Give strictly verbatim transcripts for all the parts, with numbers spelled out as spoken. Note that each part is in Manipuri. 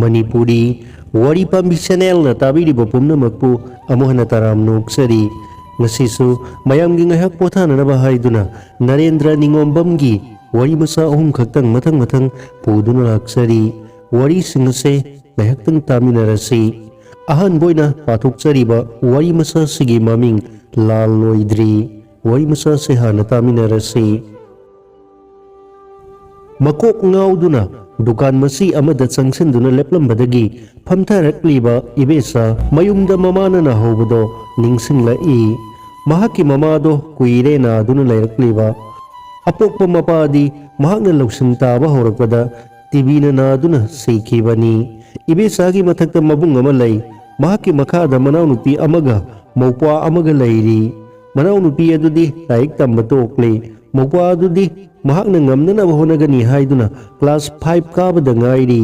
ꯃꯅꯤꯄꯨꯔꯤ ꯋꯥꯔꯤ ꯄꯥꯝꯕꯤ ꯆꯦꯅꯦꯜꯅ ꯇꯥꯕꯤꯔꯤꯕ ꯄꯨꯝꯅꯃꯛꯄꯨ ꯑꯃꯨꯛ ꯍꯟꯅ ꯇꯔꯥꯝꯅ ꯑꯣꯛꯆꯔꯤ꯫ ꯉꯁꯤꯁꯨ ꯃꯌꯥꯝꯒꯤ ꯉꯥꯏꯍꯥꯛ ꯄꯣꯊꯥꯅꯅꯕ ꯍꯥꯏꯗꯨꯅ ꯅꯔꯦꯟꯗ꯭ꯔ ꯅꯤꯉꯣꯝꯕꯝꯒꯤ ꯋꯥꯔꯤ ꯃꯆꯥ ꯑꯍꯨꯝ ꯈꯛꯇꯪ ꯃꯊꯪ ꯃꯊꯪ ꯄꯨꯗꯨꯅ ꯂꯥꯛꯆꯔꯤ꯫ ꯋꯥꯔꯤꯁꯤꯡ ꯑꯁꯦ ꯉꯥꯏꯍꯥꯛꯇꯪ ꯇꯥꯃꯤꯟꯅꯔꯁꯤ꯫ ꯑꯍꯥꯟꯕ ꯑꯣꯏꯅ ꯄꯥꯊꯣꯛꯆꯔꯤꯕ ꯋꯥꯔꯤ ꯃꯆꯥꯁꯤꯒꯤ ꯃꯃꯤꯡ ꯂꯥꯜ ꯂꯣꯏꯗ꯭ꯔꯤ꯫ ꯋꯥꯔꯤ ꯃꯆꯥꯁꯦ ꯍꯥꯟꯅ ꯇꯥꯃꯤꯟꯅꯔꯁꯤ꯫ ꯃꯀꯣꯛ ꯉꯥꯎꯗꯨꯅ ꯗꯨꯀꯥꯟ ꯃꯆꯤ ꯑꯃꯗ ꯆꯪꯁꯤꯟꯗꯨꯅ ꯂꯦꯞꯂꯝꯕꯗꯒꯤ ꯐꯝꯊꯔꯛꯂꯤꯕ ꯏꯕꯦꯆꯥ ꯃꯌꯨꯝꯗ ꯃꯃꯥꯅ ꯅꯥꯍꯧꯕꯗꯣ ꯅꯤꯡꯁꯤꯡꯂꯛꯏ꯫ ꯃꯍꯥꯛꯀꯤ ꯃꯃꯥꯗꯣ ꯀꯨꯏꯔꯦ ꯅꯥꯗꯨꯅ ꯂꯩꯔꯛꯂꯤꯕ꯫ ꯑꯄꯣꯛꯄ ꯃꯄꯥꯗꯤ ꯃꯍꯥꯛꯅ ꯂꯧꯁꯤꯡ ꯇꯥꯕ ꯍꯧꯔꯛꯄꯗ ꯇꯤꯕꯤꯅ ꯅꯥꯗꯨꯅ ꯁꯤꯈꯤꯕꯅꯤ꯫ ꯏꯕꯦꯆꯥꯒꯤ ꯃꯊꯛꯇ ꯃꯕꯨꯡ ꯑꯃ ꯂꯩ꯫ ꯃꯍꯥꯛꯀꯤ ꯃꯈꯥꯗ ꯃꯅꯥꯎꯅꯨꯄꯤ ꯑꯃꯒ ꯃꯧꯄ꯭ꯋꯥ ꯑꯃꯒ ꯂꯩꯔꯤ꯫ ꯃꯅꯥꯎꯅꯨꯄꯤ ꯑꯗꯨꯗꯤ ꯂꯥꯏꯔꯤꯛ ꯇꯝꯕ ꯇꯣꯛꯂꯦ꯫ ꯃꯧꯄ꯭ꯋꯥ ꯑꯗꯨꯗꯤ ꯃꯍꯥꯛꯅ ꯉꯝꯅꯅꯕ ꯍꯣꯠꯅꯒꯅꯤ ꯍꯥꯏꯗꯨꯅ ꯀ꯭ꯂꯥꯁ ꯐꯥꯏꯚ ꯀꯥꯕꯗ ꯉꯥꯏꯔꯤ꯫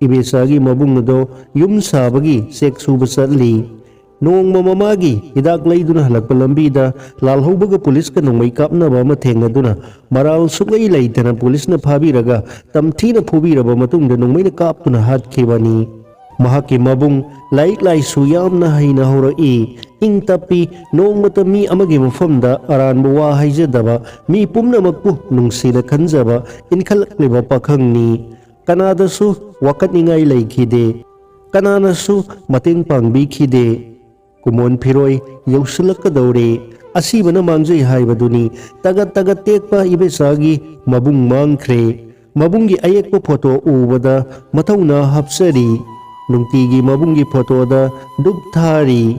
ꯏꯕꯦꯆꯥꯒꯤ ꯃꯕꯨꯡ ꯑꯗꯣ ꯌꯨꯝ ꯁꯥꯕꯒꯤ ꯆꯦꯛ ꯁꯨꯕ ꯆꯠꯂꯤ꯫ ꯅꯣꯡꯃ ꯃꯃꯥꯒꯤ ꯍꯤꯗꯥꯛ ꯂꯩꯗꯨꯅ ꯍꯜꯂꯛꯄ ꯂꯝꯕꯤꯗ ꯂꯥꯜꯍꯧꯕꯒ ꯄꯨꯂꯤꯁꯀ ꯅꯣꯡꯃꯩ ꯀꯥꯞꯅꯕ ꯑꯃ ꯊꯦꯡꯅꯗꯨꯅ ꯃꯔꯥꯜ ꯁꯨꯛꯂꯩ ꯂꯩꯇꯅ ꯄꯨꯂꯤꯁꯅ ꯐꯥꯕꯤꯔꯒ ꯇꯝꯊꯤꯅ ꯐꯨꯕꯤꯔꯕ ꯃꯇꯨꯡꯗ ꯅꯣꯡꯃꯩꯅ ꯀꯥꯞꯇꯨꯅ ꯍꯥꯠꯈꯤꯕꯅꯤ꯫ ꯃꯍꯥꯛꯀꯤ ꯃꯕꯨꯡ ꯂꯥꯏꯔꯤꯛ ꯂꯥꯏꯁꯨ ꯌꯥꯝꯅ ꯍꯩꯅ ꯍꯧꯔꯛꯏ꯫ ꯏꯪ ꯇꯞꯄꯤ, ꯅꯣꯡꯃꯇ ꯃꯤ ꯑꯃꯒꯤ ꯃꯐꯝꯗ ꯑꯔꯥꯟꯕ ꯋꯥ ꯍꯥꯏꯖꯗꯕ, ꯃꯤ ꯄꯨꯝꯅꯃꯛꯄꯨ ꯅꯨꯡꯁꯤꯅ ꯈꯟꯖꯕ ꯏꯟꯈꯠꯂꯛꯂꯤꯕ ꯄꯥꯈꯪꯅꯤ꯫ ꯀꯅꯥꯗꯁꯨ ꯋꯥꯀꯠꯅꯤꯡꯉꯥꯏ ꯂꯩꯈꯤꯗꯦ꯫ ꯀꯅꯥꯅꯁꯨ ꯃꯇꯦꯡ ꯄꯥꯡꯕꯤꯈꯤꯗꯦ꯫ ꯀꯨꯃꯣꯟ ꯐꯤꯔꯣꯏ ꯌꯧꯁꯤꯜꯂꯛꯀꯗꯧꯔꯦ꯫ ꯑꯁꯤꯕꯅ ꯃꯥꯡꯖꯩ ꯍꯥꯏꯕꯗꯨꯅꯤ꯫ ꯇꯒꯠ ꯇꯒꯠ ꯇꯦꯛꯄ ꯏꯕꯦꯆꯥꯒꯤ ꯃꯕꯨꯡ ꯃꯥꯡꯈ꯭ꯔꯦ꯫ ꯃꯕꯨꯡꯒꯤ ꯑꯌꯦꯛꯄ ꯐꯣꯇꯣ ꯎꯕꯗ ꯃꯊꯧꯅꯥ ꯍꯥꯞꯆꯔꯤ꯫ ꯅꯨꯡꯇꯤꯒꯤ ꯃꯕꯨꯡꯒꯤ ꯐꯣꯇꯣꯗ ꯗꯨꯛ ꯊꯥꯔꯤ꯫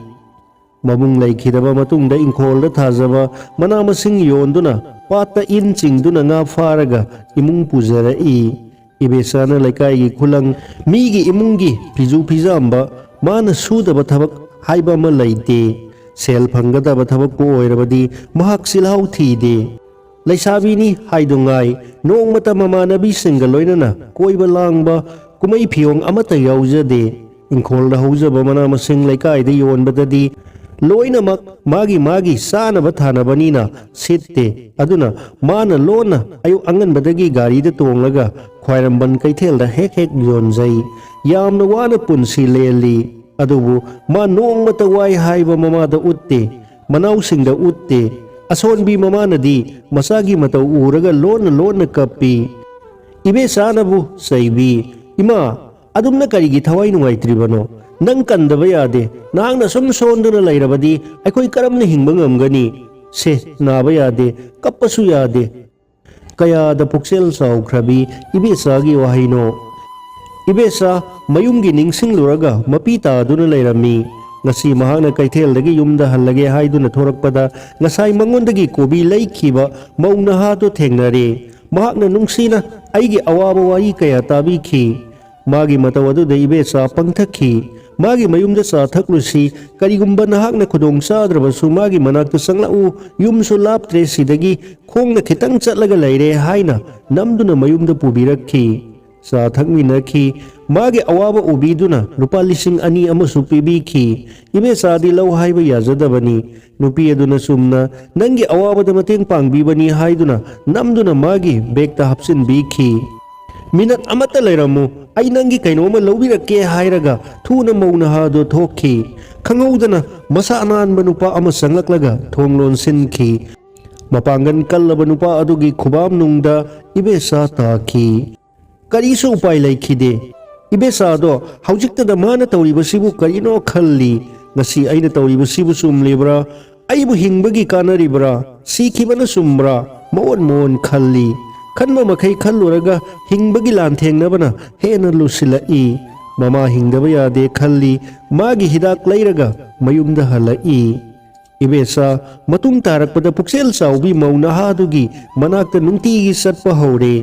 ꯃꯕꯨꯡ ꯂꯩꯈꯤꯗꯕ ꯃꯇꯨꯡꯗ ꯏꯪꯈꯣꯜꯗ ꯊꯥꯖꯕ ꯃꯅꯥ ꯃꯁꯤꯡ ꯌꯣꯟꯗꯨꯅ ꯄꯥꯠꯇ ꯏꯟ ꯆꯤꯡꯗꯨꯅ ꯉꯥ ꯐꯥꯔꯒ ꯏꯃꯨꯡ ꯄꯨꯖꯔꯛꯏ꯫ ꯏꯕꯦꯆꯥꯅ ꯂꯩꯀꯥꯏꯒꯤ ꯈꯨꯂꯪ, ꯃꯤꯒꯤ ꯏꯃꯨꯡꯒꯤ ꯐꯤꯖꯨ ꯐꯤꯖꯥꯝꯕ, ꯃꯥꯅ ꯁꯨꯗꯕ ꯊꯕꯛ ꯍꯥꯏꯕ ꯑꯃ ꯂꯩꯇꯦ꯫ ꯁꯦꯜ ꯐꯪꯒꯗꯕ ꯊꯕꯛꯄꯨ ꯑꯣꯏꯔꯕꯗꯤ ꯃꯍꯥꯛ ꯆꯤꯜꯍꯥꯎ ꯊꯤꯗꯦ꯫ ꯂꯩꯁꯥꯕꯤꯅꯤ ꯍꯥꯏꯗꯨꯉꯥꯏ ꯅꯣꯡꯃꯇ ꯃꯃꯥꯟꯅꯕꯤꯁꯤꯡꯒ ꯂꯣꯏꯅꯅ ꯀꯣꯏꯕ ꯂꯥꯡꯕ, ꯀꯨꯝꯍꯩ ꯐꯤꯌꯣꯡ ꯑꯃꯠꯇ ꯌꯥꯎꯖꯗꯦ꯫ ꯏꯪꯈꯣꯜꯗ ꯍꯧꯖꯕ ꯃꯅꯥ ꯃꯁꯤꯡ ꯂꯩꯀꯥꯏꯗ ꯌꯣꯟꯕꯗꯗꯤ ꯂꯣꯏꯅꯃꯛ ꯃꯥꯒꯤ ꯃꯥꯒꯤ ꯆꯥꯅꯕ ꯊꯥꯅꯕꯅꯤꯅ ꯁꯤꯠꯇꯦ꯫ ꯑꯗꯨꯅ ꯃꯥꯅ ꯂꯣꯟꯅ ꯑꯌꯨꯛ ꯑꯉꯟꯕꯗꯒꯤ ꯒꯥꯔꯤꯗ ꯇꯣꯡꯂꯒ ꯈ꯭ꯋꯥꯏꯔꯝꯕꯟ ꯀꯩꯊꯦꯜꯗ ꯍꯦꯛ ꯍꯦꯛ ꯌꯣꯟꯖꯩ꯫ ꯌꯥꯝꯅ ꯋꯥꯅ ꯄꯨꯟꯁꯤ ꯂꯦꯜꯂꯤ꯫ ꯑꯗꯨꯕꯨ ꯃꯥ ꯅꯣꯡꯃꯇ ꯋꯥꯏ ꯍꯥꯏꯕ ꯃꯃꯥꯗ ꯎꯠꯇꯦ, ꯃꯅꯥꯎꯁꯤꯡꯗ ꯎꯠꯇꯦ꯫ ꯑꯁꯣꯟꯕꯤ ꯃꯃꯥꯅꯗꯤ ꯃꯆꯥꯒꯤ ꯃꯇꯧ ꯎꯔꯒ ꯂꯣꯟꯅ ꯂꯣꯟꯅ ꯀꯞꯄꯤ꯫ ꯏꯕꯦꯆꯥꯅꯕꯨ ꯆꯩꯕꯤ, "ꯏꯃꯥ, ꯑꯗꯨꯝꯅ ꯀꯔꯤꯒꯤ ꯊꯋꯥꯏ ꯅꯨꯡꯉꯥꯏꯇ꯭ꯔꯤꯕꯅꯣ? ꯅꯪ ꯀꯟꯗꯕ ꯌꯥꯗꯦ꯫ ꯅꯍꯥꯛꯅ ꯁꯨꯝ ꯁꯣꯟꯗꯨꯅ ꯂꯩꯔꯕꯗꯤ ꯑꯩꯈꯣꯏ ꯀꯔꯝꯅ ꯍꯤꯡꯕ ꯉꯝꯒꯅꯤ? ꯁꯦ, ꯅꯥꯕ ꯌꯥꯗꯦ, ꯀꯞꯄꯁꯨ ꯌꯥꯗꯦ"꯫ ꯀꯌꯥꯗ ꯄꯨꯛꯆꯦꯜ ꯆꯥꯎꯈ꯭ꯔꯕꯤ ꯏꯕꯦꯆꯥꯒꯤ ꯋꯥꯍꯩꯅꯣ! ꯏꯕꯦꯆꯥ ꯃꯌꯨꯝꯒꯤ ꯅꯤꯡꯁꯤꯡꯂꯨꯔꯒ ꯃꯄꯤ ꯇꯥꯗꯨꯅ ꯂꯩꯔꯝꯃꯤ꯫ ꯉꯁꯤ ꯃꯍꯥꯛꯅ ꯀꯩꯊꯦꯜꯗꯒꯤ ꯌꯨꯝꯗ ꯍꯜꯂꯒꯦ ꯍꯥꯏꯗꯨꯅ ꯊꯣꯔꯛꯄꯗ, ꯉꯁꯥꯏ ꯃꯉꯣꯟꯗꯒꯤ ꯀꯣꯕꯤ ꯂꯩꯈꯤꯕ ꯃꯧ ꯅꯍꯥꯗꯨ ꯊꯦꯡꯅꯔꯦ꯫ ꯃꯍꯥꯛꯅ ꯅꯨꯡꯁꯤꯅ ꯑꯩꯒꯤ ꯑꯋꯥꯕ ꯋꯥꯔꯤ ꯀꯌꯥ ꯇꯥꯕꯤꯈꯤ꯫ ꯃꯥꯒꯤ ꯃꯇꯧ ꯑꯗꯨꯗ ꯏꯕꯦꯆꯥ ꯄꯪꯊꯛꯈꯤ꯫ ꯃꯥꯒꯤ ꯃꯌꯨꯝꯗ ꯆꯥ ꯊꯛꯂꯨꯁꯤ꯫ ꯀꯔꯤꯒꯨꯝꯕ ꯅꯍꯥꯛꯅ ꯈꯨꯗꯣꯡ ꯆꯥꯗ꯭ꯔꯕꯁꯨ ꯃꯥꯒꯤ ꯃꯅꯥꯛꯇ ꯆꯪꯂꯛꯎ꯫ ꯌꯨꯝꯁꯨ ꯂꯥꯞꯇ꯭ꯔꯦ ꯁꯤꯗꯒꯤ, ꯈꯣꯡꯅ ꯈꯤꯇꯪ ꯆꯠꯂꯒ ꯂꯩꯔꯦ ꯍꯥꯏꯅ ꯅꯝꯗꯨꯅ ꯃꯌꯨꯝꯗ ꯄꯨꯕꯤꯔꯛꯈꯤ꯫ ꯆꯥ ꯊꯛꯃꯤꯟꯅꯈꯤ꯫ ꯃꯥꯒꯤ ꯑꯋꯥꯕ ꯎꯕꯤꯗꯨꯅ ꯂꯨꯄꯥ ꯂꯤꯁꯤꯡ ꯑꯅꯤ ꯑꯃꯁꯨ ꯄꯤꯕꯤꯈꯤ꯫ ꯏꯕꯦꯆꯥꯗꯤ ꯂꯧ ꯍꯥꯏꯕ ꯌꯥꯖꯗꯕꯅꯤ꯫ ꯅꯨꯄꯤ ꯑꯗꯨꯅ ꯆꯨꯝꯅ ꯅꯪꯒꯤ ꯑꯋꯥꯕꯗ ꯃꯇꯦꯡ ꯄꯥꯡꯕꯤꯕꯅꯤ ꯍꯥꯏꯗꯨꯅ ꯅꯝꯗꯨꯅ ꯃꯥꯒꯤ ꯕꯦꯒꯇ ꯍꯥꯞꯆꯤꯟꯕꯤꯈꯤ꯫ "ꯃꯤꯅꯠ ꯑꯃꯠꯇ ꯂꯩꯔꯝꯃꯨ, ꯑꯩ ꯅꯪꯒꯤ ꯀꯩꯅꯣꯝꯃ ꯂꯧꯕꯤꯔꯛꯀꯦ" ꯍꯥꯏꯔꯒ ꯊꯨꯅ ꯃꯧ ꯅꯍꯥꯗꯣ ꯊꯣꯛꯈꯤ꯫ ꯈꯪꯍꯧꯗꯅ ꯃꯁꯥ ꯅꯥꯟꯕ ꯅꯨꯄꯥ ꯑꯃ ꯆꯪꯂꯛꯂꯒ ꯊꯣꯡ ꯂꯣꯟꯁꯤꯟꯈꯤ꯫ ꯃꯄꯥꯡꯒꯜ ꯀꯜꯂꯕ ꯅꯨꯄꯥ ꯑꯗꯨꯒꯤ ꯈꯨꯕꯥꯝꯅꯨꯡꯗ ꯏꯕꯦꯆꯥ ꯇꯥꯈꯤ꯫ ꯀꯔꯤꯁꯨ ꯎꯄꯥꯏ ꯂꯩꯈꯤꯗꯦ꯫ ꯏꯕꯦꯆꯥꯗꯣ ꯍꯧꯖꯤꯛꯇꯗ ꯃꯥꯅ ꯇꯧꯔꯤꯕꯁꯤꯕꯨ ꯀꯔꯤꯅꯣ ꯈꯜꯂꯤ꯫ "ꯉꯁꯤ ꯑꯩꯅ ꯇꯧꯔꯤꯕꯁꯤꯕꯨ ꯆꯨꯝꯂꯤꯕ꯭ꯔꯥ? ꯑꯩꯕꯨ ꯍꯤꯡꯕꯒꯤ ꯀꯥꯟꯅꯔꯤꯕ꯭ꯔꯥ? ꯁꯤꯈꯤꯕꯅ ꯆꯨꯝꯕ꯭ꯔꯥ?" ꯃꯑꯣꯟ ꯃꯑꯣꯟ ꯈꯜꯂꯤ꯫ ꯈꯟꯕ ꯃꯈꯩ ꯈꯜꯂꯨꯔꯒ ꯍꯤꯡꯕꯒꯤ ꯂꯥꯟꯊꯦꯡꯅꯕꯅ ꯍꯦꯟꯅ ꯂꯨꯁꯤꯜꯂꯛꯏ꯫ ꯃꯃꯥ ꯍꯤꯡꯗꯕ ꯌꯥꯗꯦ ꯈꯜꯂꯤ꯫ ꯃꯥꯒꯤ ꯍꯤꯗꯥꯛ ꯂꯩꯔꯒ ꯃꯌꯨꯝꯗ ꯍꯜꯂꯛꯏ꯫ ꯏꯕꯦꯆꯥ ꯃꯇꯨꯡ ꯇꯥꯔꯛꯄꯗ ꯄꯨꯛꯆꯦꯜ ꯆꯥꯎꯕꯤ ꯃꯧ ꯅꯍꯥꯗꯨꯒꯤ ꯃꯅꯥꯛꯇ ꯅꯨꯡꯇꯤꯒꯤ ꯆꯠꯄ ꯍꯧꯔꯦ꯫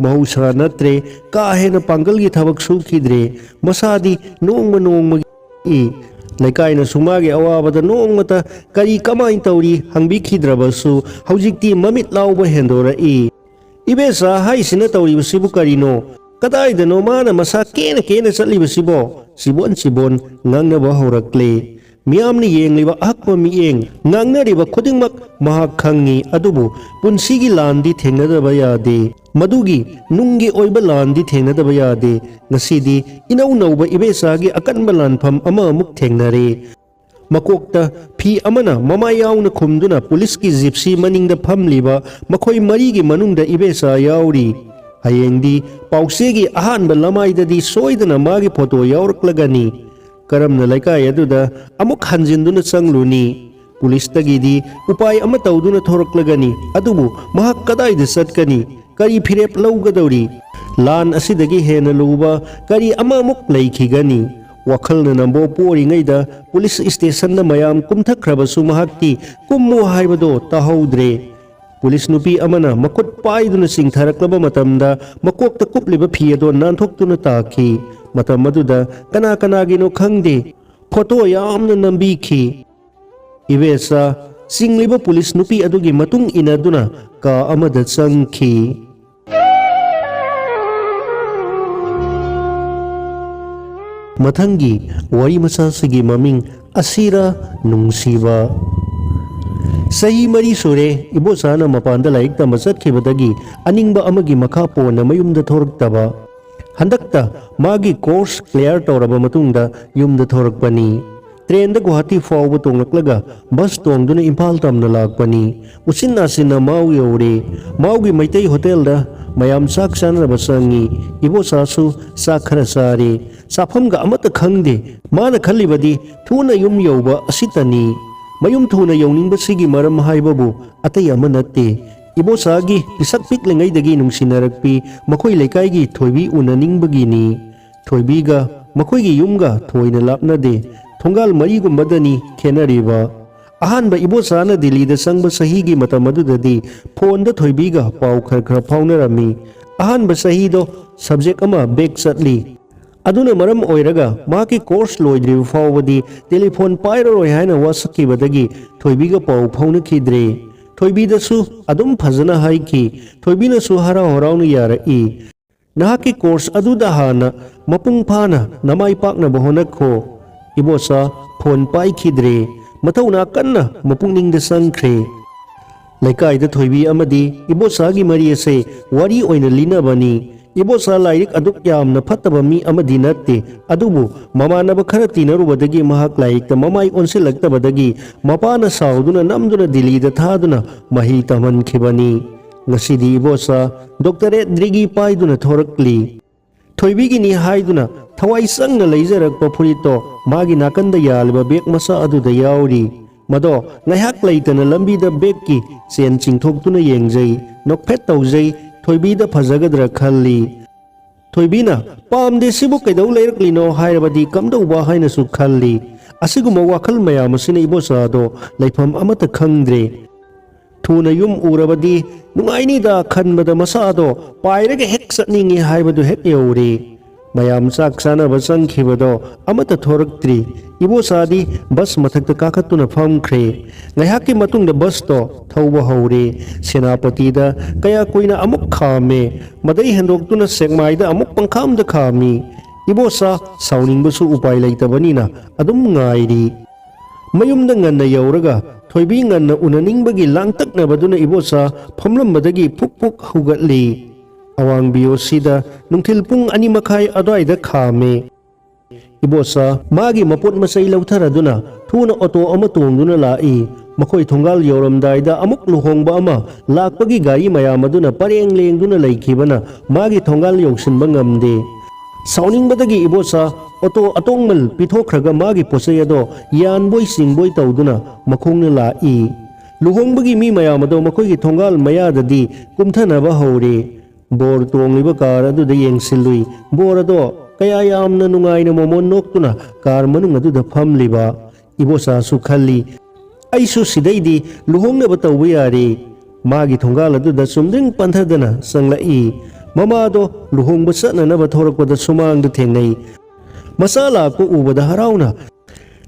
ꯃꯍꯧꯁꯥ ꯅꯠꯇ꯭ꯔꯦ, ꯀꯥ ꯍꯦꯟꯅ ꯄꯥꯡꯒꯜꯒꯤ ꯊꯕꯛ ꯁꯨꯈꯤꯗ꯭ꯔꯦ꯫ ꯃꯁꯥꯗꯤ ꯅꯣꯡꯃ ꯅꯣꯡꯃꯒꯤ ꯂꯩꯀꯥꯏꯅꯁꯨ ꯃꯥꯒꯤ ꯑꯋꯥꯕꯗ ꯅꯣꯡꯃꯇ "ꯀꯔꯤ ꯀꯃꯥꯏꯅ ꯇꯧꯔꯤ?" ꯍꯪꯕꯤꯈꯤꯗ꯭ꯔꯕꯁꯨ ꯍꯧꯖꯤꯛꯇꯤ ꯃꯃꯤꯠ ꯂꯥꯎꯕ ꯍꯦꯟꯗꯣꯔꯛꯏ꯫ "ꯏꯕꯦꯆꯥ ꯍꯥꯏꯁꯤꯅ ꯇꯧꯔꯤꯕꯁꯤꯕꯨ ꯀꯔꯤꯅꯣ? ꯀꯗꯥꯏꯗꯅꯣ ꯃꯥꯅ ꯃꯁꯥ ꯀꯦꯅ ꯀꯦꯅ ꯆꯠꯂꯤꯕꯁꯤꯕꯣ?" ꯆꯤꯕꯣꯟ ꯆꯤꯕꯣꯟ ꯉꯥꯡꯅꯕ ꯍꯧꯔꯛꯂꯦ꯫ ꯃꯤꯌꯥꯝꯅ ꯌꯦꯡꯂꯤꯕ ꯑꯍꯛꯄ ꯃꯤꯠꯌꯦꯡ, ꯉꯥꯡꯅꯔꯤꯕ ꯈꯨꯗꯤꯡꯃꯛ ꯃꯍꯥꯛ ꯈꯪꯏ꯫ ꯑꯗꯨꯕꯨ ꯄꯨꯟꯁꯤꯒꯤ ꯂꯥꯟꯗꯤ ꯊꯦꯡꯅꯗꯕ ꯌꯥꯗꯦ꯫ ꯃꯗꯨꯒꯤ ꯅꯨꯡꯒꯤ ꯑꯣꯏꯕ ꯂꯥꯟꯗꯤ ꯊꯦꯡꯅꯗꯕ ꯌꯥꯗꯦ꯫ ꯉꯁꯤꯗꯤ ꯏꯅꯧ ꯅꯧꯕ ꯏꯕꯦꯆꯥꯒꯤ ꯑꯀꯟꯕ ꯂꯥꯟꯐꯝ ꯑꯃ ꯑꯃꯨꯛ ꯊꯦꯡꯅꯔꯦ꯫ ꯃꯀꯣꯛꯇ ꯐꯤ ꯑꯃꯅ ꯃꯃꯥꯏ ꯌꯥꯎꯅ ꯈꯨꯝꯗꯨꯅ ꯄꯨꯂꯤꯁꯀꯤ ꯖꯤꯞꯁꯤ ꯃꯅꯤꯡꯗ ꯐꯝꯂꯤꯕ ꯃꯈꯣꯏ ꯃꯔꯤꯒꯤ ꯃꯅꯨꯡꯗ ꯏꯕꯦꯆꯥ ꯌꯥꯎꯔꯤ꯫ ꯍꯌꯦꯡꯗꯤ ꯄꯥꯎꯆꯦꯒꯤ ꯑꯍꯥꯟꯕ ꯂꯃꯥꯏꯗꯗꯤ ꯁꯣꯏꯗꯅ ꯃꯥꯒꯤ ꯐꯣꯇꯣ ꯌꯥꯎꯔꯛꯂꯒꯅꯤ꯫ ꯀꯔꯝꯅ ꯂꯩꯀꯥꯏ ꯑꯗꯨꯗ ꯑꯃꯨꯛ ꯍꯟꯖꯤꯟꯗꯨꯅ ꯆꯪꯂꯨꯅꯤ? ꯄꯨꯂꯤꯁꯇꯒꯤꯗꯤ ꯎꯄꯥꯏ ꯑꯃ ꯇꯧꯗꯨꯅ ꯊꯣꯔꯛꯂꯒꯅꯤ꯫ ꯑꯗꯨꯕꯨ ꯃꯍꯥꯛ ꯀꯗꯥꯏꯗ ꯆꯠꯀꯅꯤ? ꯀꯔꯤ ꯐꯤꯔꯦꯞ ꯂꯧꯒꯗꯧꯔꯤ? ꯂꯥꯟ ꯑꯁꯤꯗꯒꯤ ꯍꯦꯟꯅ ꯂꯨꯕ ꯀꯔꯤ ꯑꯃꯃꯨꯛ ꯂꯩꯈꯤꯒꯅꯤ? ꯋꯥꯈꯜꯅ ꯅꯝꯕꯣ ꯄꯣꯔꯤꯉꯩꯗ ꯄꯨꯂꯤꯁ ꯁ꯭ꯇꯦꯁꯟꯗ ꯃꯌꯥꯝ ꯀꯨꯝꯊꯈ꯭ꯔꯕꯁꯨ ꯃꯍꯥꯛꯇꯤ ꯀꯨꯝꯃꯨ ꯍꯥꯏꯕꯗꯣ ꯇꯥꯍꯧꯗ꯭ꯔꯦ꯫ ꯄꯨꯂꯤꯁ ꯅꯨꯄꯤ ꯑꯃꯅ ꯃꯈꯨꯠ ꯄꯥꯏꯗꯨꯅ ꯆꯤꯡꯊꯔꯛꯂꯕ ꯃꯇꯝꯗ ꯃꯀꯣꯛꯇ ꯀꯨꯞꯂꯤꯕ ꯐꯤ ꯑꯗꯣ ꯅꯥꯟꯊꯣꯛꯇꯨꯅ ꯇꯥꯈꯤ꯫ ꯃꯇꯝ ꯑꯗꯨꯗ ꯀꯅꯥ ꯀꯅꯥꯒꯤꯅꯣ ꯈꯪꯗꯦ, ꯐꯣꯇꯣ ꯌꯥꯝꯅ ꯅꯝꯕꯤꯈꯤ꯫ ꯏꯕꯦꯆꯥ ꯆꯤꯡꯂꯤꯕ ꯄꯨꯂꯤꯁ ꯅꯨꯄꯤ ꯑꯗꯨꯒꯤ ꯃꯇꯨꯡ ꯏꯟꯅꯗꯨꯅ ꯀꯥ ꯑꯃꯗ ꯆꯪꯈꯤ꯫ ꯃꯊꯪꯒꯤ ꯋꯥꯔꯤ ꯃꯆꯥꯁꯤꯒꯤ ꯃꯃꯤꯡ ꯑꯁꯤꯔ ꯅꯨꯡꯁꯤꯕ꯫ ꯆꯍꯤ ꯃꯔꯤ ꯁꯨꯔꯦ ꯏꯕꯣꯆꯥꯅ ꯃꯄꯥꯟꯗ ꯂꯥꯏꯔꯤꯛ ꯇꯝꯕ ꯆꯠꯈꯤꯕꯗꯒꯤ ꯑꯅꯤꯡꯕ ꯑꯃꯒꯤ ꯃꯈꯥ ꯄꯣꯟꯅ ꯃꯌꯨꯝꯗ ꯊꯣꯔꯛꯇꯕ꯫ ꯍꯟꯗꯛꯇ ꯃꯥꯒꯤ ꯀꯣꯔꯁ ꯀ꯭ꯂꯤꯌꯥꯔ ꯇꯧꯔꯕ ꯃꯇꯨꯡꯗ ꯌꯨꯝꯗ ꯊꯣꯔꯛꯄꯅꯤ꯫ ꯇ꯭ꯔꯦꯟꯗ ꯒꯨꯋꯥꯍꯥꯇꯤ ꯐꯥꯎꯕ ꯇꯣꯡꯂꯛꯂꯒ ꯕꯁ ꯇꯣꯡꯗꯨꯅ ꯏꯝꯐꯥꯜ ꯇꯝꯅ ꯂꯥꯛꯄꯅꯤ꯫ ꯎꯆꯤꯟ ꯅꯥꯆꯤꯟꯅ ꯃꯥꯎ ꯌꯧꯔꯦ꯫ ꯃꯥꯎꯒꯤ ꯃꯩꯇꯩ ꯍꯣꯇꯦꯜꯗ ꯃꯌꯥꯝ ꯆꯥꯛ ꯆꯥꯅꯅꯕ ꯆꯪꯉꯤ꯫ ꯏꯕꯣꯆꯥꯁꯨ ꯆꯥꯛ ꯈꯔ ꯆꯥꯔꯦ꯫ ꯆꯥꯐꯝꯒ ꯑꯃꯠꯇ ꯈꯪꯗꯦ꯫ ꯃꯥꯅ ꯈꯜꯂꯤꯕꯗꯤ ꯊꯨꯅ ꯌꯨꯝ ꯌꯧꯕ ꯑꯁꯤꯇꯅꯤ꯫ ꯃꯌꯨꯝ ꯊꯨꯅ ꯌꯧꯅꯤꯡꯕꯁꯤꯒꯤ ꯃꯔꯝ ꯍꯥꯏꯕꯕꯨ ꯑꯇꯩ ꯑꯃ ꯅꯠꯇꯦ꯫ ꯏꯕꯣꯆꯥꯒꯤ ꯄꯤꯁꯛ ꯄꯤꯛꯂꯤꯉꯩꯗꯒꯤ ꯅꯨꯡꯁꯤꯅꯔꯛꯄꯤ ꯃꯈꯣꯏ ꯂꯩꯀꯥꯏꯒꯤ ꯊꯣꯏꯕꯤ ꯎꯅꯅꯤꯡꯕꯒꯤꯅꯤ꯫ ꯊꯣꯏꯕꯤꯒ ꯃꯈꯣꯏꯒꯤ ꯌꯨꯝꯒ ꯊꯣꯏꯅ ꯂꯥꯞꯅꯗꯦ꯫ ꯊꯣꯡꯒꯥꯜ ꯃꯔꯤꯒꯨꯝꯕꯗꯅꯤ ꯈꯦꯠꯅꯔꯤꯕ꯫ ꯑꯍꯥꯟꯕ ꯏꯕꯣꯆꯥꯅ ꯗꯤꯜꯂꯤꯗ ꯆꯪꯕ ꯆꯍꯤꯒꯤ ꯃꯇꯝ ꯑꯗꯨꯗꯗꯤ ꯐꯣꯟꯗ ꯊꯣꯏꯕꯤꯒ ꯄꯥꯎ ꯈꯔ ꯈꯔ ꯐꯥꯎꯅꯔꯝꯃꯤ꯫ ꯑꯍꯥꯟꯕ ꯆꯍꯤꯗꯣ ꯁꯕꯖꯦꯛ ꯑꯃ ꯕꯦꯛ ꯆꯠꯂꯤ꯫ ꯑꯗꯨꯅ ꯃꯔꯝ ꯑꯣꯏꯔꯒ ꯃꯍꯥꯛꯀꯤ ꯀꯣꯔꯁ ꯂꯣꯏꯗ꯭ꯔꯤꯕ ꯐꯥꯎꯕꯗꯤ ꯇꯦꯂꯤꯐꯣꯟ ꯄꯥꯏꯔꯔꯣꯏ ꯍꯥꯏꯅ ꯋꯥꯁꯛꯈꯤꯕꯗꯒꯤ ꯊꯣꯏꯕꯤꯒ ꯄꯥꯎ ꯐꯥꯎꯅꯈꯤꯗ꯭ꯔꯦ꯫ ꯊꯣꯏꯕꯤꯗꯁꯨ ꯑꯗꯨꯝ ꯐꯖꯅ ꯍꯥꯏꯈꯤ꯫ ꯊꯣꯏꯕꯤꯅꯁꯨ ꯍꯔꯥꯎ ꯍꯔꯥꯎꯅ ꯌꯥꯔꯛꯏ꯫ "ꯅꯍꯥꯛꯀꯤ ꯀꯣꯔꯁ ꯑꯗꯨꯗ ꯍꯥꯟꯅ ꯃꯄꯨꯡ ꯐꯥꯅ ꯅꯃꯥꯏ ꯄꯥꯛꯅꯕ ꯍꯣꯠꯅꯈꯣ꯫ ꯏꯕꯣꯆꯥ, ꯐꯣꯟ ꯄꯥꯏꯈꯤꯗ꯭ꯔꯦ꯫ ꯃꯊꯧꯅꯥ ꯀꯟꯅ ꯃꯄꯨꯛꯅꯤꯡꯗ ꯆꯪꯈ꯭ꯔꯦ꯫ ꯂꯩꯀꯥꯏꯗ ꯊꯣꯏꯕꯤ ꯑꯃꯗꯤ ꯏꯕꯣꯆꯥꯒꯤ ꯃꯔꯤ ꯑꯁꯦ ꯋꯥꯔꯤ ꯑꯣꯏꯅ ꯂꯤꯅꯕꯅꯤ꯫ ꯏꯕꯣꯆꯥ ꯂꯥꯏꯔꯤꯛ ꯑꯗꯨꯛ ꯌꯥꯝꯅ ꯐꯠꯇꯕ ꯃꯤ ꯑꯃꯗꯤ ꯅꯠꯇꯦ, ꯑꯗꯨꯕꯨ ꯃꯃꯥꯟꯅꯕ ꯈꯔ ꯇꯤꯟꯅꯔꯨꯕꯗꯒꯤ ꯃꯍꯥꯛ ꯂꯥꯏꯔꯤꯛꯇ ꯃꯃꯥꯏ ꯑꯣꯟꯁꯤꯜꯂꯛꯇꯕꯗꯒꯤ ꯃꯄꯥꯅ ꯁꯥꯎꯗꯨꯅ ꯅꯝꯗꯨꯅ ꯗꯤꯜꯂꯤꯗ ꯊꯥꯗꯨꯅ ꯃꯍꯩ ꯇꯝꯍꯟꯈꯤꯕꯅꯤ꯫ ꯉꯁꯤꯗꯤ ꯏꯕꯣꯆꯥ ꯗꯣꯛꯇꯔꯦꯠ ꯗꯤꯒ꯭ꯔꯤ ꯄꯥꯏꯗꯨꯅ ꯊꯣꯔꯛꯂꯤ꯫ ꯊꯣꯏꯕꯤꯒꯤꯅꯤ ꯍꯥꯏꯗꯨꯅ ꯊꯋꯥꯏ ꯆꯪꯅ ꯂꯩꯖꯔꯛꯄ ꯐꯨꯔꯤꯠꯇꯣ ꯃꯥꯒꯤ ꯅꯥꯀꯟꯗ ꯌꯥꯜꯂꯤꯕ ꯕꯦꯒ ꯃꯆꯥ ꯑꯗꯨꯗ ꯌꯥꯎꯔꯤ꯫ ꯃꯗꯣ ꯉꯥꯏꯍꯥꯛ ꯂꯩꯇꯅ ꯂꯝꯕꯤꯗ ꯕꯦꯒꯀꯤ ꯆꯦꯟ ꯆꯤꯡꯊꯣꯛꯇꯨꯅ ꯌꯦꯡꯖꯩ, ꯅꯣꯛꯐꯦꯠ ꯇꯧꯖꯩ, ꯊꯣꯏꯕꯤꯗ ꯐꯖꯒꯗ꯭ꯔꯥ ꯈꯜꯂꯤ꯫ ꯊꯣꯏꯕꯤꯅ "ꯄꯥꯝꯗꯦ, ꯁꯤꯕꯨ ꯀꯩꯗꯧ ꯂꯩꯔꯛꯂꯤꯅꯣ?" ꯍꯥꯏꯔꯕꯗꯤ ꯀꯝꯗꯧꯕ ꯍꯥꯏꯅꯁꯨ ꯈꯜꯂꯤ꯫ ꯑꯁꯤꯒꯨꯝꯕ ꯋꯥꯈꯜ ꯃꯌꯥꯝ ꯑꯁꯤꯅ ꯏꯕꯣꯆꯥꯗꯣ ꯂꯩꯐꯝ ꯑꯃꯠꯇ ꯈꯪꯗ꯭ꯔꯦ꯫ ꯊꯨꯅ ꯌꯨꯝ ꯎꯔꯕꯗꯤ ꯅꯨꯡꯉꯥꯏꯅꯤꯗ ꯈꯟꯕꯗ ꯃꯁꯥꯗꯣ ꯄꯥꯏꯔꯒ ꯍꯦꯛ ꯆꯠꯅꯤꯡꯉꯤ ꯍꯥꯏꯕꯗꯨ ꯍꯦꯛ ꯌꯧꯔꯦ꯫ ꯃꯌꯥꯝ ꯆꯥꯛ ꯆꯥꯅꯕ ꯆꯪꯈꯤꯕꯗꯣ ꯑꯃꯠꯇ ꯊꯣꯔꯛꯇ꯭ꯔꯤ꯫ ꯏꯕꯣꯆꯥꯗꯤ ꯕꯁ ꯃꯊꯛꯇ ꯀꯥꯈꯠꯇꯨꯅ ꯐꯝꯈ꯭ꯔꯦ꯫ ꯉꯥꯏꯍꯥꯛꯀꯤ ꯃꯇꯨꯡꯗ ꯕꯁꯇꯣ ꯊꯧꯕ ꯍꯧꯔꯦ꯫ ꯁꯦꯅꯥꯄꯇꯤꯗ ꯀꯌꯥ ꯀꯨꯏꯅ ꯑꯃꯨꯛ ꯈꯥꯝꯃꯦ꯫ ꯃꯗꯩ ꯍꯦꯟꯗꯣꯛꯇꯨꯅ ꯁꯦꯛꯃꯥꯏꯗ ꯑꯃꯨꯛ ꯄꯪꯈꯥꯝꯗ ꯈꯥꯝꯃꯤ꯫ ꯏꯕꯣꯆꯥ ꯁꯥꯎꯅꯤꯡꯕꯁꯨ ꯎꯄꯥꯏ ꯂꯩꯇꯕꯅꯤꯅ ꯑꯗꯨꯝ ꯉꯥꯏꯔꯤ꯫ ꯃꯌꯨꯝꯗ ꯉꯟꯅ ꯌꯧꯔꯒ ꯊꯣꯏꯕꯤ ꯉꯟꯅ ꯎꯅꯅꯤꯡꯕꯒꯤ ꯂꯥꯡꯇꯛꯅꯕꯗꯨꯅ ꯏꯕꯣꯆꯥ ꯐꯝꯂꯝꯕꯗꯒꯤ ꯐꯨꯛ ꯐꯨꯛ ꯍꯧꯒꯠꯂꯤ꯫ ꯑꯋꯥꯡ ꯕꯤ ꯑꯣ ꯁꯤꯗ ꯅꯨꯡꯊꯤꯜ ꯄꯨꯡ ꯑꯅꯤ ꯃꯈꯥꯏ ꯑꯗꯨꯋꯥꯏꯗ ꯈꯥꯝꯃꯦ꯫ ꯏꯕꯣꯆꯥ ꯃꯥꯒꯤ ꯃꯄꯣꯠ ꯃꯆꯩ ꯂꯧꯊꯔꯗꯨꯅ ꯊꯨꯅ ꯑꯣꯇꯣ ꯑꯃ ꯇꯣꯡꯗꯨꯅ ꯂꯥꯛꯏ꯫ ꯃꯈꯣꯏ ꯊꯣꯡꯒꯥꯜ ꯌꯧꯔꯝꯗꯥꯏꯗ ꯑꯃꯨꯛ ꯂꯨꯍꯣꯡꯕ ꯑꯃ ꯂꯥꯛꯄꯒꯤ ꯒꯥꯔꯤ ꯃꯌꯥꯝ ꯑꯗꯨꯅ ꯄꯔꯦꯡ ꯂꯦꯡꯗꯨꯅ ꯂꯩꯈꯤꯕꯅ ꯃꯥꯒꯤ ꯊꯣꯡꯒꯥꯜ ꯌꯧꯁꯤꯟꯕ ꯉꯝꯗꯦ꯫ ꯁꯥꯎꯅꯤꯡꯕꯗꯒꯤ ꯏꯕꯣꯆꯥ ꯑꯣꯇꯣ ꯑꯇꯣꯡꯃꯜ ꯄꯤꯊꯣꯛꯈ꯭ꯔꯒ ꯃꯥꯒꯤ ꯄꯣꯠꯆꯩ ꯑꯗꯣ ꯌꯥꯟꯕꯣꯏ ꯆꯤꯡꯕꯣꯏ ꯇꯧꯗꯨꯅ ꯃꯈꯣꯡꯅ ꯂꯥꯛꯏ꯫ ꯂꯨꯍꯣꯡꯕꯒꯤ ꯃꯤ ꯃꯌꯥꯝ ꯑꯗꯣ ꯃꯈꯣꯏꯒꯤ ꯊꯣꯡꯒꯥꯜ ꯃꯌꯥꯗꯗꯤ ꯀꯨꯝꯊꯅꯕ ꯍꯧꯔꯦ꯫ ꯕꯣꯔ ꯇꯣꯡꯂꯤꯕ ꯀꯥꯔ ꯑꯗꯨꯗ ꯌꯦꯡꯁꯤꯜꯂꯨꯏ꯫ ꯕꯣꯔ ꯑꯗꯣ ꯀꯌꯥ ꯌꯥꯝꯅ ꯅꯨꯡꯉꯥꯏꯅ ꯃꯣꯃꯣꯟ ꯅꯣꯛꯇꯨꯅ ꯀꯥꯔ ꯃꯅꯨꯡ ꯑꯗꯨꯗ ꯐꯝꯂꯤꯕ꯫ ꯏꯕꯣꯆꯥꯁꯨ ꯈꯜꯂꯤ, "ꯑꯩꯁꯨ ꯁꯤꯗꯩꯗꯤ ꯂꯨꯍꯣꯡꯅꯕ ꯇꯧꯕ ꯌꯥꯔꯦ"꯫ ꯃꯥꯒꯤ ꯊꯣꯡꯒꯥꯜ ꯑꯗꯨꯗ ꯆꯨꯝꯗ꯭ꯔꯤꯡ ꯄꯟꯊꯗꯅ ꯆꯪꯂꯛꯏ꯫ ꯃꯃꯥꯗꯣ ꯂꯨꯍꯣꯡꯕ ꯆꯠꯅꯅꯕ ꯊꯣꯔꯛꯄꯗ ꯁꯨꯃꯥꯡꯗ ꯊꯦꯡꯅꯩ꯫ ꯃꯆꯥ ꯂꯥꯛꯄ ꯎꯕꯗ ꯍꯔꯥꯎꯅ,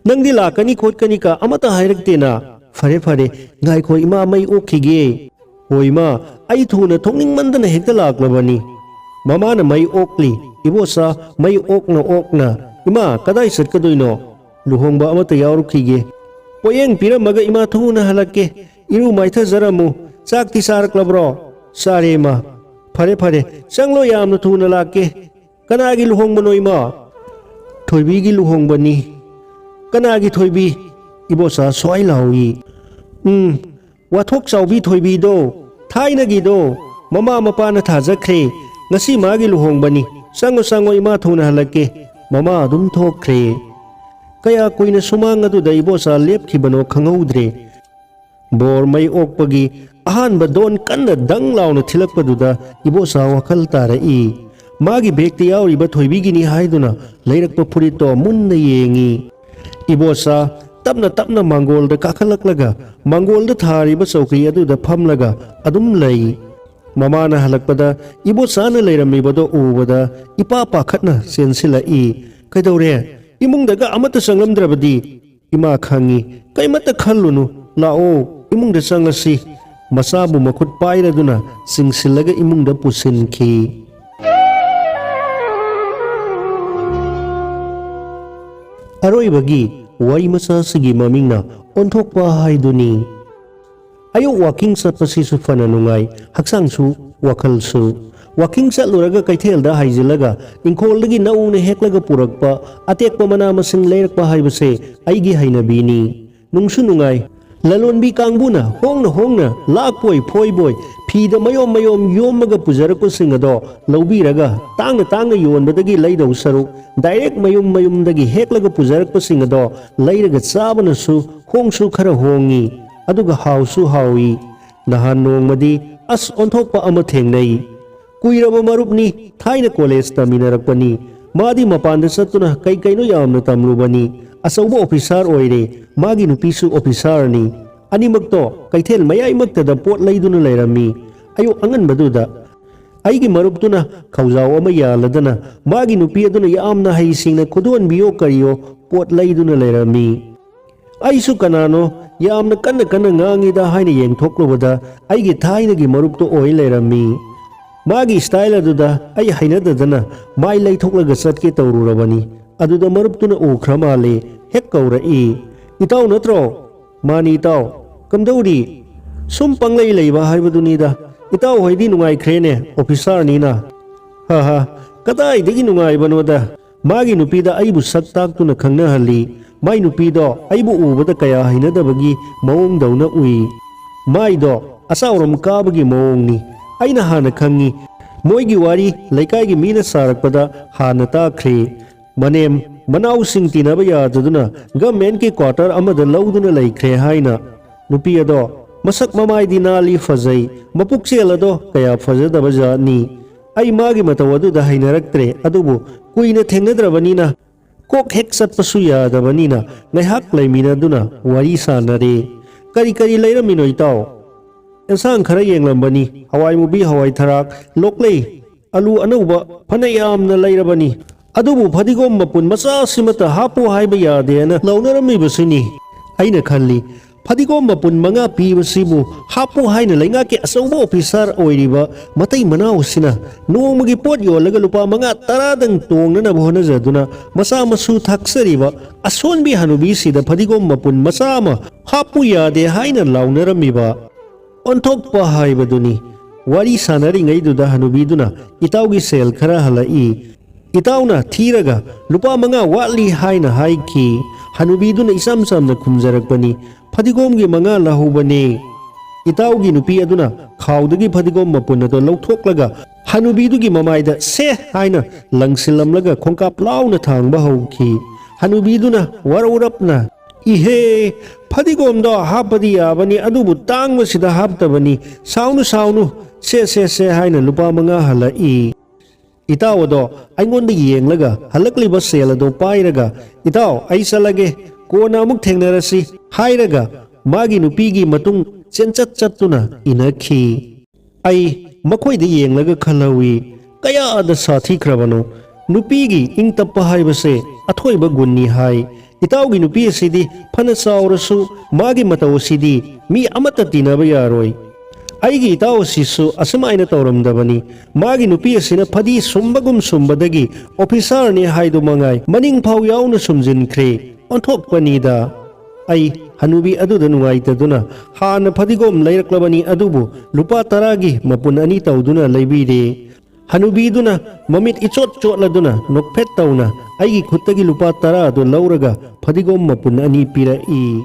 "ꯅꯪꯗꯤ ꯂꯥꯛꯀꯅꯤ ꯈꯣꯠꯀꯅꯤ ꯀ ꯑꯃꯠꯇ ꯍꯥꯏꯔꯛꯇꯦꯅ?" "ꯐꯔꯦ ꯐꯔꯦ, ꯉꯥꯏꯈꯣ ꯏꯃꯥ, ꯃꯩ ꯑꯣꯛꯈꯤꯒꯦ"꯫ "ꯍꯣꯏ ꯏꯃꯥ, ꯑꯩ ꯊꯨꯅ ꯊꯣꯛꯅꯤꯡꯃꯟꯗꯅ ꯍꯦꯛꯇ ꯂꯥꯛꯂꯕꯅꯤ"꯫ ꯃꯃꯥꯅ ꯃꯩ ꯑꯣꯛꯂꯤ꯫ ꯏꯕꯣꯆꯥ ꯃꯩ ꯑꯣꯛꯅ ꯑꯣꯛꯅ, "ꯏꯃꯥ, ꯀꯗꯥꯏ ꯆꯠꯀꯗꯣꯏꯅꯣ?" ꯂꯨꯍꯣꯡꯕ ꯑꯃꯠꯇ ꯌꯥꯎꯔꯨꯈꯤꯒꯦ꯫ ꯄꯣꯌꯦꯡ ꯄꯤꯔꯝꯃꯒ ꯏꯃꯥ ꯊꯨꯅ ꯍꯜꯂꯛꯀꯦ꯫ ꯏꯔꯨ ꯃꯥꯏꯊꯖꯔꯝꯃꯨ꯫ ꯆꯥꯛꯇꯤ ꯆꯥꯔꯛꯂꯕ꯭ꯔꯣ? ꯆꯥꯔꯦ ꯏꯃꯥ꯫ ꯐꯔꯦ ꯐꯔꯦ, ꯆꯪꯂꯣ, ꯌꯥꯝꯅ ꯊꯨꯅ ꯂꯥꯛꯀꯦ꯫ ꯀꯅꯥꯒꯤ ꯂꯨꯍꯣꯡꯕꯅꯣ ꯏꯃꯥ? ꯊꯣꯏꯕꯤꯒꯤ ꯂꯨꯍꯣꯡꯕꯅꯤ꯫ ꯀꯅꯥꯒꯤ ꯊꯣꯏꯕꯤ? ꯏꯕꯣꯆꯥ ꯁ꯭ꯋꯥꯏ ꯂꯥꯎꯏ꯫ ꯎꯝ, ꯋꯥꯊꯣꯛ ꯆꯥꯎꯕꯤ ꯊꯣꯏꯕꯤꯗꯣ, ꯊꯥꯏꯅꯒꯤꯗꯣ꯫ ꯃꯃꯥ ꯃꯄꯥꯅ ꯊꯥꯖꯈ꯭ꯔꯦ꯫ ꯉꯁꯤ ꯃꯥꯒꯤ ꯂꯨꯍꯣꯡꯕꯅꯤ꯫ ꯆꯪꯉꯣ ꯆꯪꯉꯣ, ꯏꯃꯥ ꯊꯨꯅ ꯍꯜꯂꯛꯀꯦ꯫ ꯃꯃꯥ ꯑꯗꯨꯝ ꯊꯣꯛꯈ꯭ꯔꯦ꯫ ꯀꯌꯥ ꯀꯨꯏꯅ ꯁꯨꯃꯥꯡ ꯑꯗꯨꯗ ꯏꯕꯣꯆꯥ ꯂꯦꯞꯈꯤꯕꯅꯣ ꯈꯪꯍꯧꯗ꯭ꯔꯦ꯫ ꯕꯣꯔ ꯃꯩ ꯑꯣꯛꯄꯒꯤ ꯑꯍꯥꯟꯕ ꯗꯣꯟ ꯀꯟꯅ ꯗꯪ ꯂꯥꯎꯅ ꯊꯤꯜꯂꯛꯄꯗꯨꯗ ꯏꯕꯣꯆꯥ ꯋꯥꯈꯜ ꯇꯥꯔꯛꯏ꯫ ꯃꯥꯒꯤ ꯕꯦꯒꯇ ꯌꯥꯎꯔꯤꯕ ꯊꯣꯏꯕꯤꯒꯤꯅꯤ ꯍꯥꯏꯗꯨꯅ ꯂꯩꯔꯛꯄ ꯐꯨꯔꯤꯠꯇꯣ ꯃꯨꯟꯅ ꯌꯦꯡꯏ꯫ ꯏꯕꯣꯆꯥ ꯇꯞꯅ ꯇꯞꯅ ꯃꯥꯡꯒꯣꯜꯗ ꯀꯥꯈꯠꯂꯛꯂꯒ ꯃꯥꯡꯒꯣꯜꯗ ꯊꯥꯔꯤꯕ ꯆꯧꯀ꯭ꯔꯤ ꯑꯗꯨꯗ ꯐꯝꯂꯒ ꯑꯗꯨꯝ ꯂꯩ꯫ ꯃꯃꯥꯅ ꯍꯜꯂꯛꯄꯗ ꯏꯕꯣꯆꯥꯅ ꯂꯩꯔꯝꯃꯤꯕꯗꯣ ꯎꯕꯗ ꯏꯄꯥ ꯄꯥꯈꯠꯅ ꯆꯦꯟꯁꯤꯜꯂꯛꯏ꯫ "ꯀꯩꯗꯧꯔꯦ? ꯏꯃꯨꯡꯗꯒ ꯑꯃꯠꯇ ꯆꯪꯂꯝꯗ꯭ꯔꯕꯗꯤ?" "ꯏꯃꯥ ꯈꯪꯉꯤ, ꯀꯩꯃꯠꯇ ꯈꯜꯂꯨꯅꯨ, ꯂꯥꯛꯑꯣ, ꯏꯃꯨꯡꯗ ꯆꯪꯂꯁꯤ꯫" ꯃꯆꯥꯕꯨ ꯃꯈꯨꯠ ꯄꯥꯏꯔꯗꯨꯅ ꯆꯤꯡꯁꯤꯜꯂꯒ ꯏꯃꯨꯡꯗ ꯄꯨꯁꯤꯟꯈꯤ꯫ ꯑꯔꯣꯏꯕꯒꯤ ꯋꯥꯔꯤ ꯃꯆꯥꯁꯤꯒꯤ ꯃꯃꯤꯡꯅ ꯑꯣꯟꯊꯣꯛꯄ ꯍꯥꯏꯗꯨꯅꯤ꯫ ꯑꯌꯨꯛ ꯋꯥꯀꯤꯡ ꯆꯠꯄꯁꯤꯁꯨ ꯐꯅ ꯅꯨꯡꯉꯥꯏ, ꯍꯛꯆꯥꯡꯁꯨ ꯋꯥꯈꯜꯁꯨ꯫ ꯋꯥꯀꯤꯡ ꯆꯠꯂꯨꯔꯒ ꯀꯩꯊꯦꯜꯗ ꯍꯥꯏꯖꯤꯜꯂꯒ ꯏꯪꯈꯣꯜꯗꯒꯤ ꯅꯧꯅ ꯍꯦꯛꯂꯒ ꯄꯨꯔꯛꯄ ꯑꯇꯦꯛꯄ ꯃꯅꯥ ꯃꯁꯤꯡ ꯂꯩꯔꯛꯄ ꯍꯥꯏꯕꯁꯦ ꯑꯩꯒꯤ ꯍꯩꯅꯕꯤꯅꯤ꯫ ꯅꯨꯡꯁꯨ ꯅꯨꯡꯉꯥꯏ꯫ ꯂꯂꯣꯟꯕꯤ ꯀꯥꯡꯕꯨꯅ ꯍꯣꯡꯅ ꯍꯣꯡꯅ ꯂꯥꯛꯄꯣꯏ ꯐꯣꯏꯕꯣꯏ ꯐꯤꯗ ꯃꯌꯣꯝ ꯃꯌꯣꯝ ꯌꯣꯝꯃꯒ ꯄꯨꯖꯔꯛꯄꯁꯤꯡ ꯑꯗꯣ ꯂꯧꯕꯤꯔꯒ ꯇꯥꯡꯅ ꯇꯥꯡꯅ ꯌꯣꯟꯕꯗꯒꯤ ꯂꯩꯗꯧ ꯁꯔꯨꯛ direct ꯃꯌꯨꯝ ꯃꯌꯨꯝꯗꯒꯤ ꯍꯦꯛꯂꯒ ꯄꯨꯖꯔꯛꯄꯁꯤꯡ ꯑꯗꯣ ꯂꯩꯔꯒ ꯆꯥꯕꯅꯁꯨ ꯍꯣꯡꯁꯨ ꯈꯔ ꯍꯣꯡꯉꯤ, ꯑꯗꯨꯒ ꯍꯥꯎꯁꯨ ꯍꯥꯎꯏ꯫ ꯅꯍꯥꯟ ꯅꯣꯡꯃꯗꯤ ꯑꯁ ꯑꯣꯟꯊꯣꯛꯄ ꯑꯃ ꯊꯦꯡꯅꯩ꯫ ꯀꯨꯏꯔꯕ ꯃꯔꯨꯞꯅꯤ, ꯊꯥꯏꯅ ꯀꯣꯂꯦꯖ ꯇꯝꯃꯤꯟꯅꯔꯛꯄꯅꯤ꯫ ꯃꯥꯗꯤ ꯃꯄꯥꯟꯗ ꯆꯠꯇꯨꯅ ꯀꯩ ꯀꯩꯅꯣ ꯌꯥꯝꯅ ꯇꯝꯂꯨꯕꯅꯤ꯫ ꯑꯆꯧꯕ ꯑꯣꯐꯤꯁꯥꯔ ꯑꯣꯏꯔꯦ꯫ ꯃꯥꯒꯤ ꯅꯨꯄꯤꯁꯨ ꯑꯣꯐꯤꯁꯥꯔꯅꯤ꯫ ꯑꯅꯤꯃꯛꯇꯣ ꯀꯩꯊꯦꯜ ꯃꯌꯥꯏꯃꯛꯇꯗ ꯄꯣꯠ ꯂꯩꯗꯨꯅ ꯂꯩꯔꯝꯃꯤ꯫ ꯑꯌꯨꯛ ꯑꯉꯟꯕꯗꯨꯗ ꯑꯩꯒꯤ ꯃꯔꯨꯞꯇꯨꯅ ꯈꯧꯖꯥꯎ ꯑꯃ ꯌꯥꯜꯂꯗꯅ ꯃꯥꯒꯤ ꯅꯨꯄꯤ ꯑꯗꯨꯅ ꯌꯥꯝꯅ ꯍꯩꯁꯤꯡꯅ ꯈꯨꯗꯣꯟꯕꯤꯌꯣ ꯀꯔꯤꯌꯣ ꯄꯣꯠ ꯂꯩꯗꯨꯅ ꯂꯩꯔꯝꯃꯤ꯫ ꯑꯩꯁꯨ ꯀꯅꯥꯅꯣ ꯌꯥꯝꯅ ꯀꯟꯅ ꯀꯟꯅ ꯉꯥꯡꯉꯤꯗ ꯍꯥꯏꯅ ꯌꯦꯡꯊꯣꯛꯂꯨꯕꯗ ꯑꯩꯒꯤ ꯊꯥꯏꯅꯒꯤ ꯃꯔꯨꯞꯇꯣ ꯑꯣꯏ ꯂꯩꯔꯝꯃꯤ꯫ ꯃꯥꯒꯤ style ꯑꯗꯨꯗ ꯑꯩ ꯍꯩꯅꯗꯗꯅ ꯃꯥꯏ ꯂꯩꯊꯣꯛꯂꯒ ꯆꯠꯀꯦ ꯇꯧꯔꯨꯔꯕꯅꯤ꯫ ꯑꯗꯨꯗ ꯃꯔꯨꯞꯇꯨꯅ ꯎꯈ꯭ꯔ ꯃꯥꯜꯂꯦ꯫ ꯍꯦꯛ ꯀꯧꯔꯛꯏ꯫ "ꯏꯇꯥꯎ ꯅꯠꯇ꯭ꯔꯣ?" "ꯃꯥꯅꯤ ꯏꯇꯥꯎ꯫ ꯀꯝꯗꯧꯔꯤ?" "ꯁꯨꯝ ꯄꯪꯂꯩ ꯂꯩꯕ ꯍꯥꯏꯕꯗꯨꯅꯤꯗ꯫ ꯏꯇꯥꯎ ꯍꯣꯏꯗꯤ ꯅꯨꯡꯉꯥꯏꯈ꯭ꯔꯦꯅꯦ ꯑꯣꯐꯤꯁꯥꯔꯅꯤꯅ?" "ꯍꯥ ꯍꯥ, ꯀꯗꯥꯏꯗꯒꯤ ꯅꯨꯡꯉꯥꯏꯕꯅꯣꯗ?" ꯃꯥꯒꯤ ꯅꯨꯄꯤꯗ ꯑꯩꯕꯨ ꯁꯛ ꯇꯥꯛꯇꯨꯅ ꯈꯪꯅꯍꯜꯂꯤ꯫ ꯃꯥꯏ ꯅꯨꯄꯤꯗꯣ ꯑꯩꯕꯨ ꯎꯕꯗ ꯀꯌꯥ ꯍꯩꯅꯗꯕꯒꯤ ꯃꯑꯣꯡꯗꯧꯅ ꯎꯏ꯫ ꯃꯥꯏꯗꯣ ꯑꯆꯥꯎꯔꯝ ꯀꯥꯕꯒꯤ ꯃꯑꯣꯡꯅꯤ꯫ ꯑꯩꯅ ꯍꯥꯟꯅ ꯈꯪꯉꯤ꯫ ꯃꯣꯏꯒꯤ ꯋꯥꯔꯤ ꯂꯩꯀꯥꯏꯒꯤ ꯃꯤꯅ ꯁꯥꯔꯛꯄꯗ ꯍꯥꯟꯅ ꯇꯥꯈ꯭ꯔꯦ꯫ ꯃꯅꯦꯝ ꯃꯅꯥꯎꯁꯤꯡ ꯇꯤꯟꯅꯕ ꯌꯥꯗꯗꯨꯅ ꯒꯃꯦꯟꯒꯤ ꯀ꯭ꯋꯥꯇꯔ ꯑꯃꯗ ꯂꯧꯗꯨꯅ ꯂꯩꯈ꯭ꯔꯦ ꯍꯥꯏꯅ꯫ ꯅꯨꯄꯤ ꯑꯗꯣ ꯃꯁꯛ ꯃꯃꯥꯏꯗꯤ ꯅꯥꯜꯂꯤ, ꯐꯖꯩ, ꯃꯄꯨꯛꯆꯦꯜ ꯑꯗꯣ ꯀꯌꯥ ꯐꯖꯗꯕ ꯖꯥꯠꯅꯤ꯫ ꯑꯩ ꯃꯥꯒꯤ ꯃꯇꯧ ꯑꯗꯨꯗ ꯍꯩꯅꯔꯛꯇ꯭ꯔꯦ, ꯑꯗꯨꯕꯨ ꯀꯨꯏꯅ ꯊꯦꯡꯅꯗ꯭ꯔꯕꯅꯤꯅ ꯀꯣꯛ ꯍꯦꯛ ꯆꯠꯄꯁꯨ ꯌꯥꯗꯕꯅꯤꯅ ꯉꯥꯏꯍꯥꯛ ꯂꯩꯃꯤꯟꯅꯗꯨꯅ ꯋꯥꯔꯤ ꯁꯥꯟꯅꯔꯦ꯫ "ꯀꯔꯤ ꯀꯔꯤ ꯂꯩꯔꯝꯃꯤꯅꯣ ꯏꯇꯥꯎ?" "ꯑꯦꯟꯁꯥꯡ ꯈꯔ ꯌꯦꯡꯂꯝꯕꯅꯤ, ꯍꯋꯥꯏ ꯃꯨꯕꯤ, ꯍꯋꯥꯏ ꯊꯔꯥꯛ, ꯂꯣꯛꯂꯩ, ꯑꯂꯨ ꯑꯅꯧꯕ ꯐꯅ ꯌꯥꯝꯅ ꯂꯩꯔꯕꯅꯤ꯫ ꯑꯗꯨꯕꯨ ꯐꯗꯤꯒꯣꯝ ꯃꯄꯨꯟ ꯃꯆꯥꯁꯤꯃꯇ ꯍꯥꯞꯄꯨ ꯍꯥꯏꯕ ꯌꯥꯗꯦꯅ ꯂꯧꯅꯔꯝꯃꯤꯕꯁꯤꯅꯤ꯫" ꯑꯩꯅ ꯈꯜꯂꯤ, ꯐꯗꯤꯒꯣꯝ ꯃꯄꯨꯟ ꯃꯉꯥ ꯄꯤꯕꯁꯤꯕꯨ ꯍꯥꯞꯄꯨ ꯍꯥꯏꯅ ꯂꯩꯉꯥꯛꯀꯤ ꯑꯆꯧꯕ ꯑꯣꯐꯤꯁꯥꯔ ꯑꯣꯏꯔꯤꯕ ꯃꯇꯩ ꯃꯅꯥꯎ ꯑꯁꯤꯅ ꯅꯣꯡꯃꯒꯤ ꯄꯣꯠ ꯌꯣꯜꯂꯒ ꯂꯨꯄꯥ ꯃꯉꯥ ꯇꯔꯥꯗꯪ ꯇꯣꯡꯅꯅꯕ ꯍꯣꯠꯅꯖꯗꯨꯅ ꯃꯆꯥ ꯃꯁꯨ ꯊꯥꯛꯆꯔꯤꯕ ꯑꯁꯣꯟꯕꯤ ꯍꯅꯨꯕꯤꯁꯤꯗ ꯐꯗꯤꯒꯣꯝ ꯃꯄꯨꯟ ꯃꯆꯥ ꯑꯃ ꯍꯥꯞꯄꯨ ꯌꯥꯗꯦ ꯍꯥꯏꯅ ꯂꯥꯎꯅꯔꯝꯃꯤꯕ ꯑꯣꯟꯊꯣꯛꯄ ꯍꯥꯏꯕꯗꯨꯅꯤ꯫ ꯋꯥꯔꯤ ꯁꯥꯟꯅꯔꯤꯉꯩꯗꯨꯗ ꯍꯅꯨꯕꯤꯗꯨꯅ ꯏꯇꯥꯎꯒꯤ ꯁꯦꯜ ꯈꯔ ꯍꯜꯂꯛꯏ꯫ ꯏꯇꯥꯎꯅ ꯊꯤꯔꯒ ꯂꯨꯄꯥ ꯃꯉꯥ ꯋꯥꯠꯂꯤ ꯍꯥꯏꯅ ꯍꯥꯏꯈꯤ꯫ ꯍꯅꯨꯕꯤꯗꯨꯅ ꯏꯆꯝ ꯆꯝꯅ ꯈꯨꯝꯖꯔꯛꯄꯅꯤ, "ꯐꯗꯤꯒꯣꯝꯒꯤ ꯃꯉꯥ ꯂꯧꯍꯧꯕꯅꯦ꯫" ꯏꯇꯥꯎꯒꯤ ꯅꯨꯄꯤ ꯑꯗꯨꯅ ꯈꯥꯎꯗꯒꯤ ꯐꯗꯤꯒꯣꯝ ꯃꯄꯨꯟ ꯑꯗꯨ ꯂꯧꯊꯣꯛꯂꯒ ꯍꯅꯨꯕꯤꯗꯨꯒꯤ ꯃꯃꯥꯏꯗ "ꯁꯦ" ꯍꯥꯏꯅ ꯂꯪꯁꯤꯜꯂꯝꯂꯒ ꯈꯣꯡꯀꯥꯞ ꯂꯥꯎꯅ ꯊꯥꯡꯕ ꯍꯧꯈꯤ꯫ ꯍꯅꯨꯕꯤꯗꯨꯅ ꯋꯥꯔꯧꯔꯞꯅ, "ꯏꯍꯦ, ꯐꯗꯤꯒꯣꯝꯗꯣ ꯍꯥꯞꯄꯗꯤ ꯌꯥꯕꯅꯤ, ꯑꯗꯨꯕꯨ ꯇꯥꯡꯕꯁꯤꯗ ꯍꯥꯞꯇꯕꯅꯤ꯫ ꯁꯥꯎꯅꯨ, ꯁꯥꯎꯅꯨ, ꯁꯦ, ꯁꯦ, ꯁꯦ" ꯍꯥꯏꯅ ꯂꯨꯄꯥ ꯃꯉꯥ ꯍꯜꯂꯛꯏ꯫ ꯏꯇꯥꯎ ꯑꯗꯣ ꯑꯩꯉꯣꯟꯗ ꯌꯦꯡꯂꯒ ꯍꯜꯂꯛꯂꯤꯕ ꯁꯦꯜ ꯑꯗꯣ ꯄꯥꯏꯔꯒ, "ꯏꯇꯥꯎ, ꯑꯩ ꯆꯠꯂꯒꯦ, ꯀꯣꯟꯅ ꯑꯃꯨꯛ ꯊꯦꯡꯅꯔꯁꯤ" ꯍꯥꯏꯔꯒ ꯃꯥꯒꯤ ꯅꯨꯄꯤꯒꯤ ꯃꯇꯨꯡ ꯆꯦꯟꯆꯠ ꯆꯠꯇꯨꯅ ꯏꯟꯅꯈꯤ꯫ ꯑꯩ ꯃꯈꯣꯏꯗ ꯌꯦꯡꯂꯒ ꯈꯜꯍꯧꯏ, ꯀꯌꯥꯗ ꯁꯥꯊꯤꯈ꯭ꯔꯕꯅꯣ꯫ ꯅꯨꯄꯤꯒꯤ ꯏꯪ ꯇꯞꯄ ꯍꯥꯏꯕꯁꯦ ꯑꯊꯣꯏꯕ ꯒꯨꯟꯅꯤ ꯍꯥꯏ꯫ ꯏꯇꯥꯎꯒꯤ ꯅꯨꯄꯤ ꯑꯁꯤꯗꯤ ꯐꯅ ꯆꯥꯎꯔꯁꯨ ꯃꯥꯒꯤ ꯃꯇꯧ ꯑꯁꯤꯗꯤ ꯃꯤ ꯑꯃꯠꯇ ꯇꯤꯟꯅꯕ ꯌꯥꯔꯣꯏ꯫ ꯑꯩꯒꯤ ꯏꯇꯥꯎ ꯑꯁꯤꯁꯨ ꯑꯁꯨꯃꯥꯏꯅ ꯇꯧꯔꯝꯗꯕꯅꯤ꯫ ꯃꯥꯒꯤ ꯅꯨꯄꯤ ꯑꯁꯤꯅ ꯐꯗꯤ ꯁꯨꯝꯕꯒꯨꯝ ꯁꯨꯝꯕꯗꯒꯤ ꯑꯣꯐꯤꯁꯥꯔꯅꯤ ꯍꯥꯏꯗꯨ ꯃꯉꯥꯏ ꯃꯅꯤꯡ ꯐꯥꯎ ꯌꯥꯎꯅ ꯁꯨꯝꯖꯤꯟꯈ꯭ꯔꯦ꯫ ꯑꯣꯟꯊꯣꯛꯄꯅꯤꯗ꯫ ꯑꯩ ꯍꯅꯨꯕꯤ ꯑꯗꯨꯗ ꯅꯨꯡꯉꯥꯏꯇꯗꯨꯅ ꯍꯥꯟꯅ ꯐꯗꯤꯒꯣꯝ ꯂꯩꯔꯛꯂꯕꯅꯤ, ꯑꯗꯨꯕꯨ ꯂꯨꯄꯥ ꯇꯔꯥꯒꯤ ꯃꯄꯨꯟ ꯑꯅꯤ ꯇꯧꯗꯨꯅ ꯂꯩꯕꯤꯔꯦ꯫ ꯍꯅꯨꯕꯤꯗꯨꯅ ꯃꯃꯤꯠ ꯏꯆꯣꯠ ꯆꯣꯠꯂꯗꯨꯅ ꯅꯣꯛꯐꯦꯠ ꯇꯧꯅ ꯑꯩꯒꯤ ꯈꯨꯠꯇꯒꯤ ꯂꯨꯄꯥ ꯇꯔꯥ ꯑꯗꯨ ꯂꯧꯔꯒ ꯐꯗꯤꯒꯣꯝ ꯃꯄꯨꯟ ꯑꯅꯤ ꯄꯤꯔꯛꯏ꯫